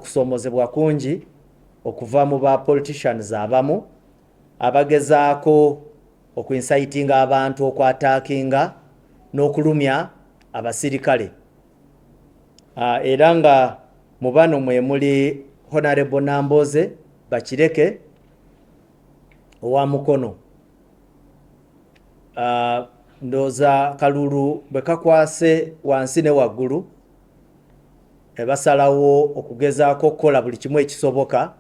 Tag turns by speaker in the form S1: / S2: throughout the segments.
S1: Okusoomozebwa kungi okuva mu ba politicians abamu abagezaako okuincitinga abantu okwattackinga n'okulumya abasirikale. Era nga mu bano mwe muli Honorable Namboze Bakireke owa Mukono. Ndowooza kalulu bwe kakwase wansi ne waggulu, basalawo okugezaako okukola buli kimu ekisoboka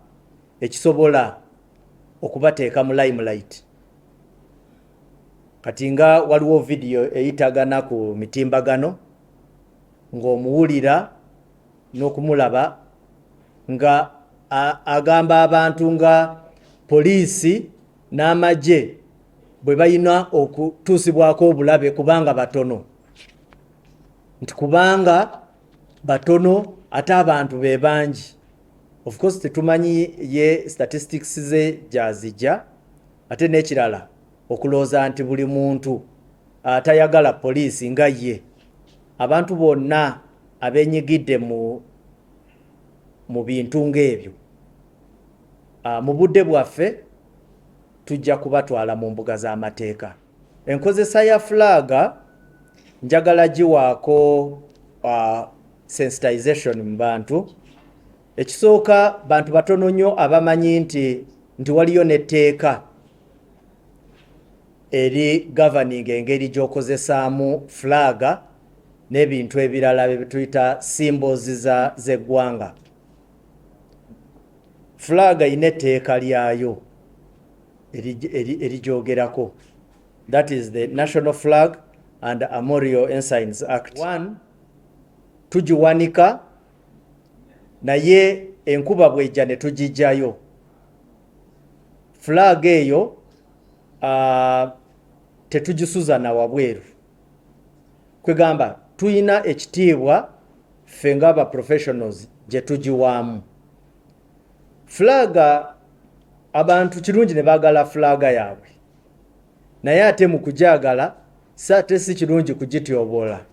S1: ekisobola okubateeka mu limelight. Kati nga waliwo vidiyo eyitagana ku mitimbagano ng'omuwulira n'okumulaba nga agamba abantu nga poliisi n'amagye bwe balina okutuusibwako obulabe kubanga batono, nti kubanga batono ate abantu be bangi. Of course tetumanyi ye statistics ze gyazijja. Ate n'ekirala, okulowooza nti buli muntu atayagala poliisi nga ye, abantu bonna abenyigidde mu bintu ng'ebyo, mu budde bwaffe tujja kubatwala mu mbuga z'amateeka. Enkozesa ya flag njagala giwaako sensitization mu bantu. Ekisooka, bantu batono nnyo abamanyi nti waliyo n'etteeka eri governing engeri gy'okozesaamu flag n'ebintu ebirala bye tuyita symbols z'eggwanga. Flag erina etteeka lyayo erigyogerako, that is the National Flag and Armorial Ensigns Act. One, tugiwanika, naye enkuba bwejja ne tugijjayo. Flag eyo tetugisuza na wabweru. Kwegamba tuyina ekitiibwa ffe ng'aba professionals gye tugiwaamu flag. Abantu kirungi ne baagala flag yaabwe, naye ate mu kugyagala ate si kirungi kugityoboola.